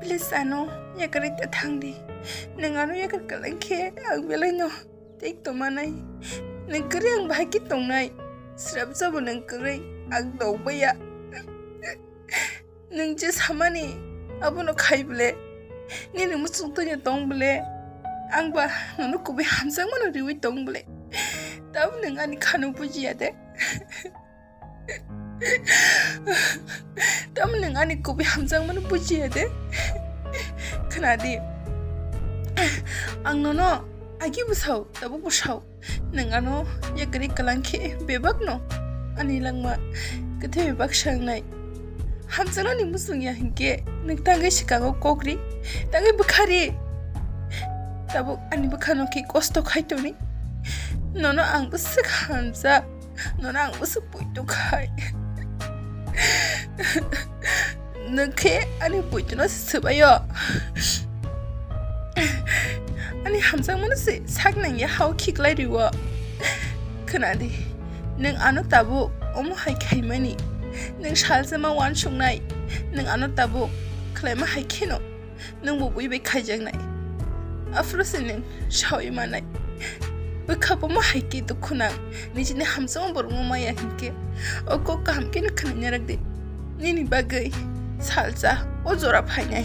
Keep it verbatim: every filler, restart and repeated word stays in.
Please ano yakarwi ta thangdi. Nwng ano yakar kwlang khe ang belai no tei tongmanai. Nwng kwrwi ang bahai khe tongnai. Srapjabo nwng kwrwi ang tongbai ya. Nwng je samani abono khai bwle, nini muchung twino tong bwle, ang ba nono kubui hamjakmano riwi tong bwle. Tamo nwng ani khano bujiya de? Tamo nwng ani kubui hamjakmano bujiya de? Khna di, ang nono agi bwsao, tabuk bwsao. Nwng ano yakarwi kwlang khe bebak no ani langma kwthwi bai baksa wngnai. Hamjaknani muchung ya hinkhe nwng tangwi swkango kok ri, tangwi bwkha ri. Tabuk ani bwkhano khe kosto khai tongni. Nono ang bwswk hamjak, nono ang bwswk poito khai. Nwng khe ani poitono swbaio. Ani hamjakmano se sak nangya hao khiklai rwo. Khna di, nwng ano tabuk omo hai khaimani. Nwng salsa ma uansuknai, nwng ano tabuk khlaima hai kheno nwng bo bui bai khaijaknai. Aphuru se nwng saui manai. Bwkha bomo hai khe dukhu nang, nijini hamjakma borokno maya hinkhe. O kok kaham kheno khwnaina rwk di. Nini bagwi salsa o jora phainai.